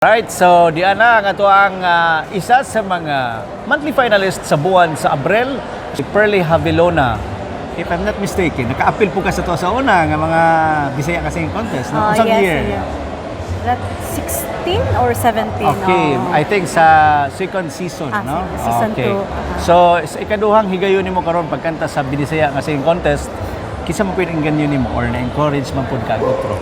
Right, so diana ang ato ang isa sa mga monthly finalist sa buwan sa Abril, si Pearly Javelona. If I'm not mistaken, naka-apil po ka sa to sa una nga mga Bisaya Singing Contest, no? Oh, Unsang yes, year? Yeah. That 16 or 17. Okay, Oh. I think sa second season, no? Season two. So, sa ikaduhang higayon nimo karon pagkanta sa Binisaya nga singing contest, kinsa man pwede ganyo nimo or na-encourage man pud ka og otro?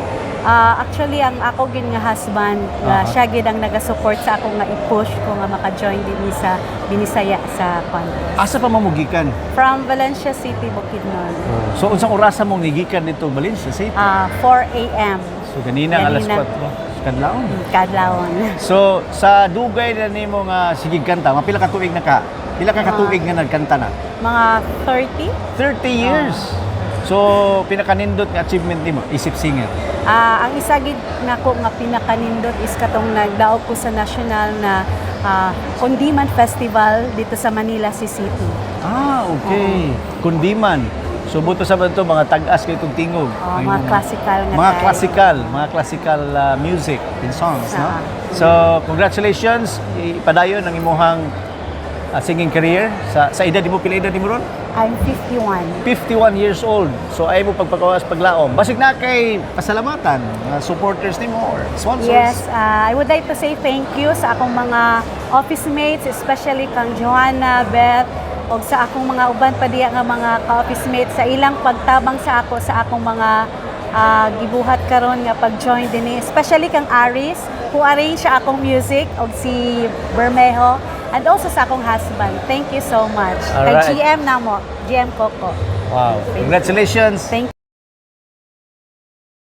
Ah, actually, ang ako gid nga husband nga siya gid ang naga-support sa ako nga i-push ko nga maka-join din sa Binisaya sa contest. Asa pa man mo gikan? From Valencia City, Bukidnon. So, unsang orasa mong nigikan dito Valencia City? 4 a.m. So ganina alas Ganina. 4. Kadlawon. Kadlawon. So sa dugay na nimo nga sige kanta, mga pila ka tuig na ka? Pila ka katuig nga nagkanta na? Mga 30. 30 years. So pinakanindot nga achievement nimo isip singer? Ah, ang isa gid nako nga pinakanindot is katong nagdaog ko sa national na Kundiman Festival dito sa Manila City. Ah, okay. Kundiman. So buto sa ba ito mga tag-as kay itong tingog. Oh, mga classical nga mga tayo. Classical, mga classical music and songs, no? Ah. So congratulations, ipadayon ang imuhang singing career sa edad nimo. Pila edad nimo ron? I'm 51. 51 years old. So ay mo pagpakawas paglaom. Basig na kay pasalamatan mga supporters nimo or sponsors. Yes, I would like to say thank you sa akong mga office mates, especially kang Joanna, Beth, og sa akong mga uban pa diya nga mga ka-office mates sa ilang pagtabang sa ako sa akong mga gibuhat karon nga pag-join dinhi. Especially kang Aris, who arrange sa akong music, og si Bermejo, and also sa akong husband. Thank you so much. Kay GM namo, GM Coco. Wow. Congratulations. Thank